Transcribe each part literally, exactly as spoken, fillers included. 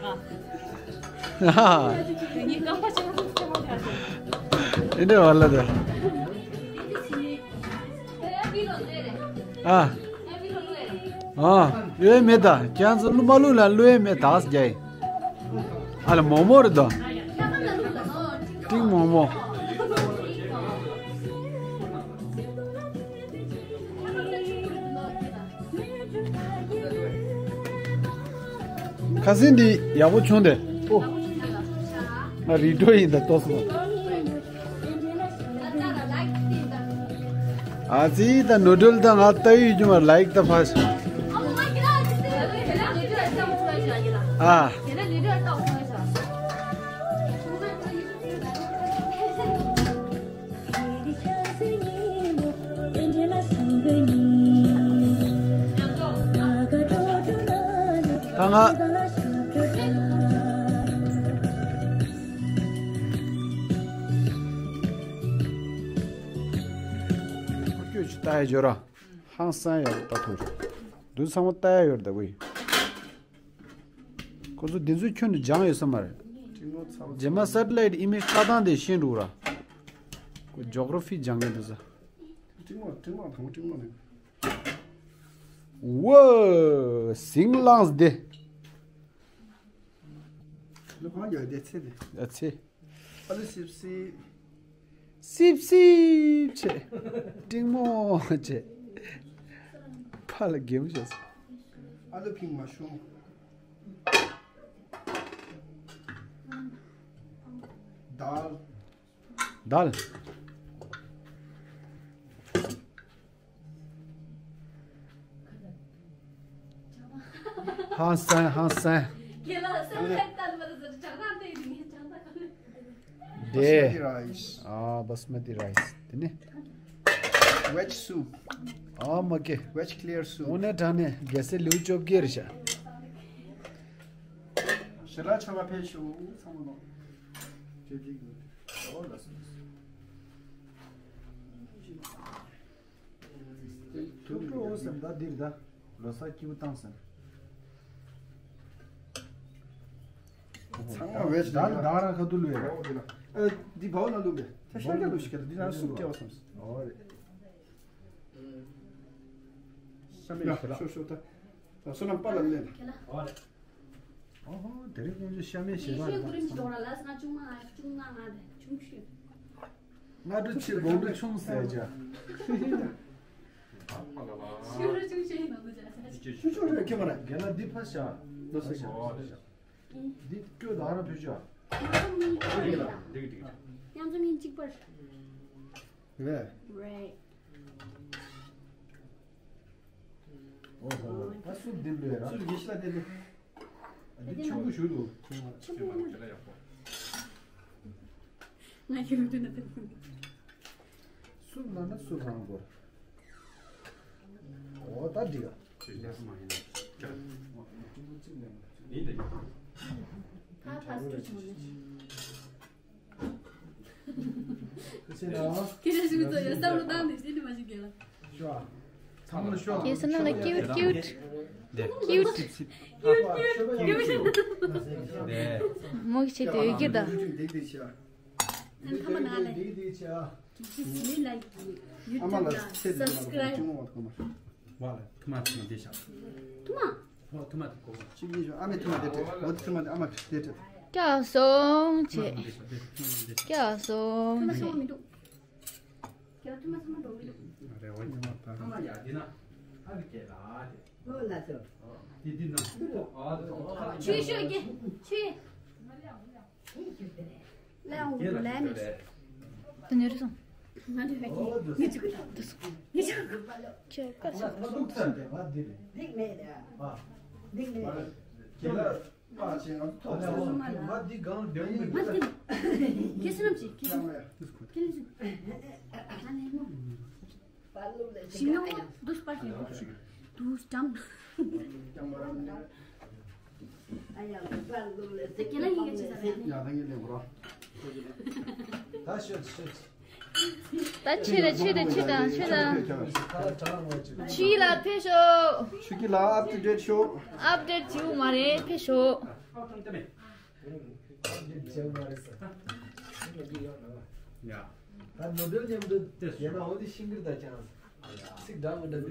ཨ། འདི་འདྲ་བ་ལ་དེ། ཨ། ཨ། ཡོད་མེད་ད། ཁྱེད་ཚོ་བླུག་མ་བླུག་ལ་བླུག་ཡས་མེད་ད་རྒྱ་ཡིན། ཨ་ལ་མོག་མོག་རེད་དོ། ཏིང་མོག་མོག་ཁ་སེང་འདི་ཡག་པོ་བྱུང་དེ། ཨོ། ང་རི་ཀྲོ་ཡིན་ད་ལྟོས་སོང་། ཨ་ཙི་ད་ནོ་ཌལ་ད་ང་ལྟ་ཡི་ཡོད་རྒྱུ་མ་ལའིག་ད་ཕ། ཨ། ད་ང་ཁོ་ཁྱོད་ཅིག་ལྟ་ཡ་འཇོ་ར། ཧང་སང་ཡོད་ལྟ་ཐུབ། འདུག་ཚང་མ་ལྟ་ཡ་ཡོད་རེད་ད་བུ་ཡིན། ཁོ་ཚོ་འདི་ཚོའི་ཁྱོན་ནས་སྦྱངས་ཡོད་ས་མ་རེད། རྗེས་མ་སེ་ཊི་ལའིཊ་ཨི་མེཇ་ལྟ་སྟངས་དེ་ཤེས་འགྲོ་ར། ཁོ་ཇོ་གྷི་ར་ཕི་སྦྱང་མཁན་འདུག་ས། ཏིང་མོ་ཏིང་མོ་དང་ཏིང་མོ་ནི། ཝོ། ཟིང་ལངས་དེ། ལོ་གང་ཡོད་དེ་ཚེ་དེ། ཡ་ཚེ། ཨ་ལུ་སིབ་སིབ། སིབ་སིབ་བྱེད། ཏིང་མོ་བྱེད། ཕ་ལ་གེམ་བྱེད། ཨ་ལུ་ཕིང་མ་ཤོང་། དཱལ། དཱལ། ཧང་སང་ཧང་སང་། རྒན་ལགས་སེམས་ཁྲལ་བཏང་བར་ཟེར་ཇག་ནང་བལྟས་ཡིན་ངས་ཇག་ནང་ག་ནས། དེ། Basmati rice། ཨ་Basmati rice། དེ་ནི། Veg soup། ཨ་མ་ཀེ། Veg clear soup། འོ་ནས་དྲང་ནས་རྒྱལ་སྲས་ལེའུ་བཅོ་བརྒྱད་རེད་ཤག་ཞེ་དྲག་ཆར་པ་ཕེབས་ཤོག་ཚང་མ་ལོ། ཇེ་ཇེ་གི། ཨོ་ལ་སོ། ཐུགས་སྤྲོ་འོ་སེམས་ད་འདིར་ད། ལོ་སར་སྐྱིད་པོ་བཏང་སེམས། ཚང་མ་བེད་ད་ད་རང་ཁ་ཐུག་ལུས་ཡ། ཨོ་དེ་ལ། ཨ་འདི་བའོ་ན་ལུས་པས། ད་ཤར་རྒྱ་ལུས་ཤིག་ག་འདི་ན་སུབ་སྐྱེ་བ་སམ། ཨོ་རེད། ཤ་མེད་ཡ་ཤ་ལ། ཤོ་ཤོ་ད། ད་སོ་ནམ་པ་ལ་ལེན། ཨོ་རེད། ཨོ་ཧོ་དེ་རིང་དཀོན་མཆོག་ཤ་མེད་ཞེས་པ་རེད་ད། ཤོ་ཀུ་རིམ་ཞིག་འགྲོ་ར་ལ་ང་ཆུང་མ་ང་ཆུང་མ་ང་དེ་ཆུང་ཤོས། སྔ་དྲོ་ཆེ་དགོང་དྲོ་ཆུང་ཟེར་བྱ། ཤུ་རུ་ཆུང་ཤོས་ཡིན་ནོ་འདུག་ཅག་ཆུང་ཆུང་རེད་ཁྱོད་མ་རེད། རྒན་ལགས་འདི་ཕ་ཤ། ལོ་སར་ཤ། འདི་སྐྱོ་དང་ར་བུ་ཤ། མཉམ་འཛོམས་ཡིན་གཅིག་པར། རེད། རེད། ཨོ་ཧོ། ད་སུབ་འདི་ལོས་ར། སུབ་ཡེ་ཤ་དེ་ལོས། འདི་ཆུང་ངུ་ཞུ་འདུག་ཆུང་ངུ་ཆུང་ངུ་ང་ཡོད་དུས་ན་དེ། སུབ་ལ་ན་སུབ་རང་དགོས། ཨོ་ད་འགྲིག་ག་ཡིན་ད། ད་ད་སུབ་ཆུང་ངུ། ཁྱེད་རང་ཞིག་ཚོ་ཡ་བསམ་བློ་བཏང་ནས་ཟིན་ནས་མ་ཞིག་གལ། ཤོ། ཚང་མ་ཤོ། ཁྱེད་ཚོ་ནང་ལ་ཀིའུཊ་ཀིའུཊ། ཀིའུཊ། མོ་གི་ཆེད་དུ་ཡོད་རྒྱུ་དང་། ཨན་ཐ་མ་ན་ལེ། ཁྱེད་ཚོ་ལ་ཡུ་ཊུབ་ལ་སབ་སི་ཀ་རའིབ། ཐུ་མ་ཐུ་མ་དེ་ཤ། ཐུ་མ། ཨོ་ཐུ་མ་དེ་གོ་གོ། གཅིག་གཉིས་བཞི་ཨ་མའི་ཐུ་མ་དེ་སྤྲད། འོ་དེ་ཐུ་མ་དེ་ཨ་མ་དེ་སྤྲད། སྐྱག་སོང་བྱས། སྐྱག་སོང་བྱས། ཐུ་མ་ཚང་མ་མི་འདུག་སྐྱག་ཐུ་མ་ཚང་མ་འགྲོ་མི་འདུག་རེ་བ་ཉི་མ་ད་ཨ་མ་ཡ་འདི་ན་ཨ་ལི་སྐད་ལ་དེ། ཨོ་ལ་སོ། དེ་འདི་ན་ཨ་དེ་ཆུ་ཤོད་ཀྱི་ཆུ། ལ་འོང་གི་ལ་ནི། དེ་ནས་རེད་སོང་། ང་འདི་ངས་ཅིག་ད་དུ་སོང་། ངས་ཅིག་ཁྱོད་ཀ་སོང་། ང་འདུག་ཚར་ཏེ་ང་འདི་རེད། འདི་མེད་ད། འདི་མེད། ཁྱེད་ལ་པ་ཆེ་ང་ཐོག་ཚོ་ང་འདི་གང་འདྲ་ཡིན་མི་ང་འདི་ཁྱེད་སུ་ནམ་ཞིག་ཁྱེད་སུ་ཁྱེད་ལ་སུ། ང་ནས་མོ། ཞིང་ནང་འདུག་པར་ཞིག་འདུག་འགྲམ། ད་ཁྱེད་ལ་ཡིན་ག་ཅི་ཟ་རེད། ཡ་ད་ངས་ལེན་གོ་ར། ད་ཤོད་ཤོད། ད་ཆེ་རེ་ཆེ་རེ་ཆེ་དང་ཆེ་དང་། ཆུ་ཡི་ལ་ཕེབས་ཤོག་ཆུ་ཡི་ལ་ཨབ་ཏུ་ཌེཊ་ཤོག་ཨབ་ཌེཊ་བྱེད་དགོས་མ་རེད། ཕེབས་ཤོག་ད་ནོར་འདྲ་མཉམ་དུ་ཡིན་ན་འོ་དེ་ཤིང་ཀིར་ད་ཅང་ཚིག་འདྲ་མི་འདྲ་དེ་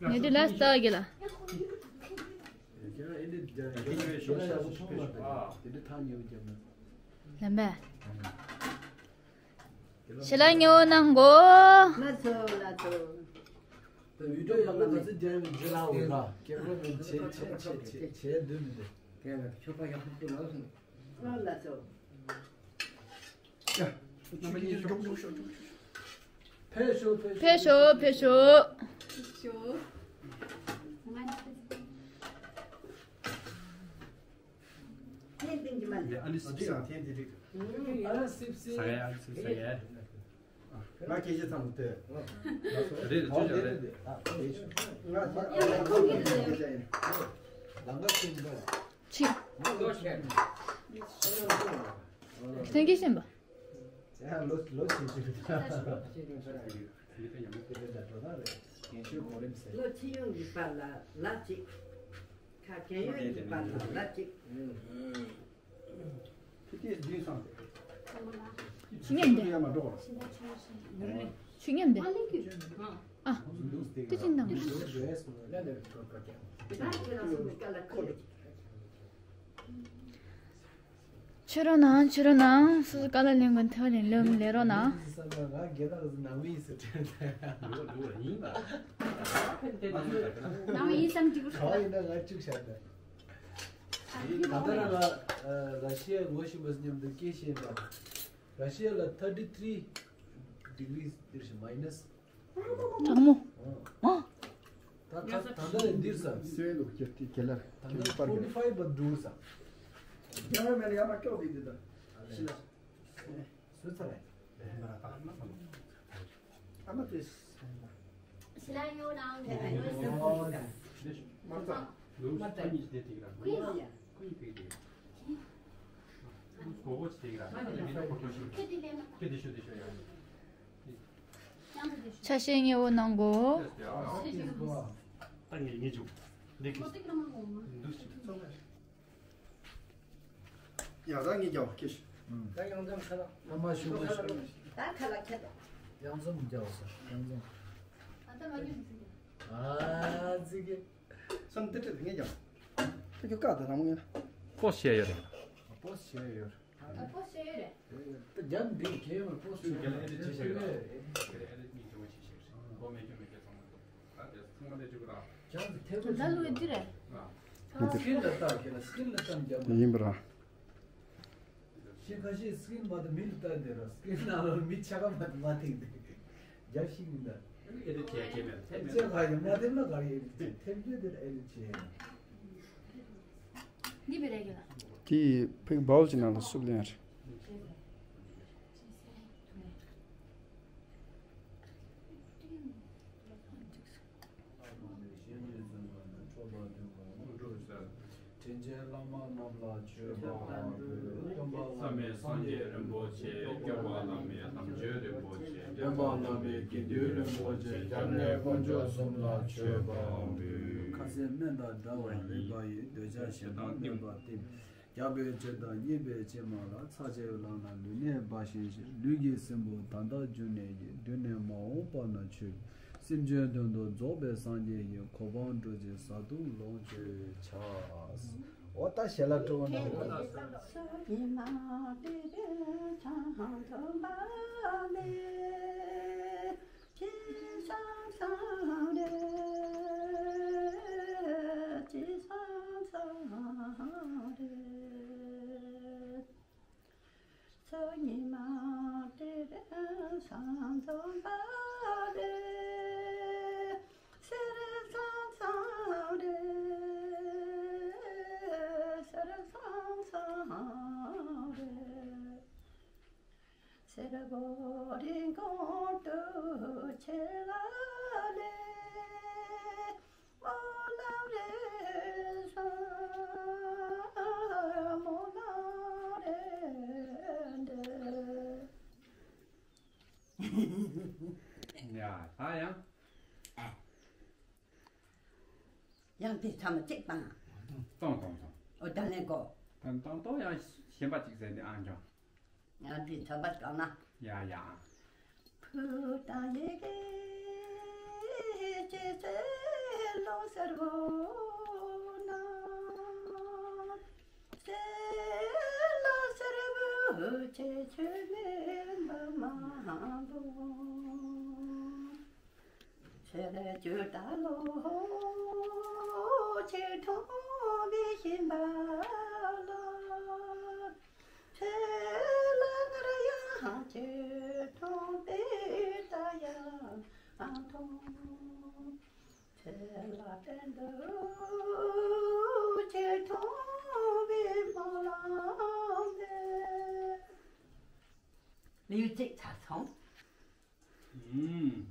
ནས་དེ་ལ་ལྟ་གི་ལ། ལམ་པས། ཞལ་ལག་ཉེ་བོ་གནང་གོ། ལགས་སོ་ལགས་སོ། ད་བི་ཌིའོ་ཡག་པོ་ག་ཚོད་རྒྱག་ཡོད་མེད་ཇི་ལ་འོ་ད་སྐད་གྲོགས་མེད་བྱེད་བྱེད་བྱེད་བྱེད་བྱེད་འདོད་མི་འདུག་དེ་ལ་ཆོ་པ་ཡག་པོ་ལ་སོང་། ལགས་སོ། ཕེབས་ཤོག་ཕེབས་ཕེབས་ཤོག་ཕེབས་ཤོག་ཕེབས་ཤོག་ཐེན་ཏིང་གི་མ་ལ། ཨ་ལི་སིབ་སིབ་ཐེན་ཏིང་ཏིང་། ཨ་ལི་སིབ་སིབ། ས་ཡ་ཨ་ལི་སིབ་ས་ཡ། ང་སྐད་ཆ་ཚང་མ་ལྟོས། རེད་རེད་ཅོ་ཅོ་རེད། ང་ལང་ཀ་ཁྱིམ་པ། ཆི། ཐོན་སྐྱེད་ཤེས་པ། ལོ་ལོ་ཆེ་ཆེ་རེད། ལོ་ཆེ་ཡོང་གི་པ་ལ་ལ་ཅིག་ཁ་གན་ཡོད་ཀྱི་པ་ལ་ལ་ཅིག་ཕི་ཏི་ཨེས་བདུན་སོང་སྟེ། ཆུ་ཉན་འདི། ཡ་མ་འགྲོ་བ། ཆུ་ཉན་འདི། ཨ། ཏི་ཅིན་དང་། ཆོས་རོགས་གནང་། ཆོས་རོགས་གནང་། སོ་སོ་དཀའ་ལས་ལེན་དགོས་ཐོག་ནས་ལོན་ལས་རོགས་གནང་། ང་རྒན་ལགས་ནང་མི་ཡིན་ཟེར་དྲན། ནང་མི་ཡིན་བསམ་འགྲིག་ག་ཡིན་ན་ང་བཅུག་བཞག་ད། ད་ལྟ་ར་ང་ར་ཤི་ཡ་ངོ་ཤེས་པ་མཉམ་དུ་སྐད་བཤད་པ། ར་ཤི་ཡ་ལ་thirty three degrees འདིར་ཤི་མའི་ནས། གྲང་མོ། ཨ། ད་ད་ད་ལྟ་འདིར་ས། སེ་ལུག་ཀྱི་ཏི་ཀེ་ལར། ད་ལྟ་forty five བ་འདུག་ས། རྒྱ་མ་མེད་ན་ཡར་མར་སྐྱོག་འདི་འདི་ད། ཤི་ལ། སུ་ཚ་རེད། ཨ་མ་དེ། ཤི་ལ་ཡོད་ནའང་ནས་ཨ་ཡོད་ས་ཀུན་ཀ་མ་ཚ། ལུག་ས་གཉིས་དེ་དེ་ག་རང་ཀུན་ཡ། ཀུན་དེ་དེ། གོ་གོ་ཆེ་དེ་ག་རང་ཁྱེད་དེ་ལས་མ་ཁྱེད་དེ་ཤོད་དེ་ཤོད་ཡ། ཆ་ཤས་ཉེ་བོ་གནང་གོ། ད་ངས་ངས་བཅུག་འདི་གི་འདུག་ཅིག་ཡ་ད་ངས་རྒྱག་པ་ཁྱེར་ཤོག་ད་ཡང་འཛོམས་ཁ་ལག་ད་མ་ཞུ་མ་ཞུ། ད་ཁ་ལག་ཁྱེར་ཡང་འཛོམས་རྒྱག་ས་ཡང་འཛོམས། ཨ་ད་མ་རྒྱུ་མི་ཚུགས། ཨ་ཙི་གི་སོན་ཏི་ཏི་ངས་རྒྱག་ད་ཁྱོད་བཀག་ད་རང་ངས་ན། པོ་སི་བྱས་ཡོད་རེད། པོ་སི་བྱས་ཡོད། ཨ་པོ་སི་བྱས་ཡོད་རེད། ད་རྒྱབ་འདི་གས་ཡོད་པོ་སི་བྱས་ཡོད་རེད། ད་ལོས་འདི་རེད། སི་ཀིན་ལ་ལྟ་གས་ན་སི་ཀིན་ལ་ལྟ་རྒྱབ་ན། ཡིན་པ་ར། ཤི་ཁ་ཤས་སི་ཀིན་མ་ད་མི་ལ་ལྟ་འདི་ར་སི་ཀིན་ནང་ལ་མི་ཆ་ག་མ་ད་མ་ཐིག་འདི། རྒྱབ་ཤིག་མི་ད། ཨེ་ལེ་ཁྱེད་ཁྱེད་མེད་ཐེབས་ཅེ་མེད། ཁ་ཡོད་མ་ཐེབས་ན་ག་རེ་ཨེ་ལེ་ཁྱེད་ཐེབས་རྒྱུ་དེ་ཨེ་ལེ་ཁྱེད། འདི་བེ་རེ་གི་ལ། དེ་ཕིག་བའོལ་གྱི་ནང་ལ་སུབ་ལེན་རེད། དྲིན་ཅན་བླ་མ་རྣམས་ལ་མཆོད་པ་འབུལ། སྟོན་པ་བླ་མའི་སངས་རྒྱས་རིན་པོ་ཆེ། སྐྱོབ་པ་བླ་མའི་དམ་ཆོས་རིན་པོ་ཆེ། འདྲེན་པ་བླ་མའི་དགེ་འདུན་རིན་པོ་ཆེ། སྐྱབས་གནས་དཀོན་མཆོག་གསུམ་ལ་མཆོད་པ་འབུལ། ཁ་ཟས་སྨན་དང་འདྲ་བར་རིག་པ་ཡིས། འདོད་ཆགས་ཞེ་སྡང་གནོད་པ་སྟེ། རྒྱགས་པའི་ཕྱིར་དང་རྙེད་པའི་ཕྱིར་མ་ལགས། ཚར་གཅོད་བླངས་ན་ལུས་གནས་འབའ་ཞིག་ཤེས། ལུས་ཀྱི་སྲིན་བུ་ད་ལྟ་རྒྱུ་ནས་ཀྱི། མདུན་ནས་མ་འོངས་པ་ན་ཆོད། སེམས་ཅན་དོན་དུ་རྫོགས་པའི་སངས་རྒྱས་ཀྱི། གོ་འཕང་བགྲོད་ཅིང་ས་དུག་ལོངས་སྤྱོད་བྱ། འོ་ད་ཞལ་ལག་སྤྲོ་བོ་གནང་། ཡ་ད་ཡང་། ཨ། ཡང་དེ་ཚང་མ་གཅིག་བཏང་། བཏང་བཏང་བཏང་། ཨོ་ད་ནས་གོ། བཏང་བཏང་བཏང་ཡང་གཞན་པ་གཅིག་ཟེར་ནས་ཨང་ཀྱང་། ཡང་དེ་ཚང་མ་གང་ན། ཡ་ཡ། ཕུ་དང་ཡི་གེ་ཅེས་ཚེ་ལོ་སར་བོ་ན། སེ་ལ་སེར་བུ་ཆེ་ཆེ་མེ་མ་མ་བུ། ཆེ་ལ་ཅུ་ད་ལོ་ཆེ་ཁྲོ་བི་ཤིན་པ་ལ། ཆེ་ལ་ངར་ཡང་ཆེ་ཁྲོ་བི་ད་ཡང་ཁྲོ། ཚེ་ལ་བསྟན་འདུག་ཅེས་མཐོང་བའི་སྨོན་ལམ་འདེབས། ལེའུ་གཅིག་ཚར་སོང་། ཨུམ།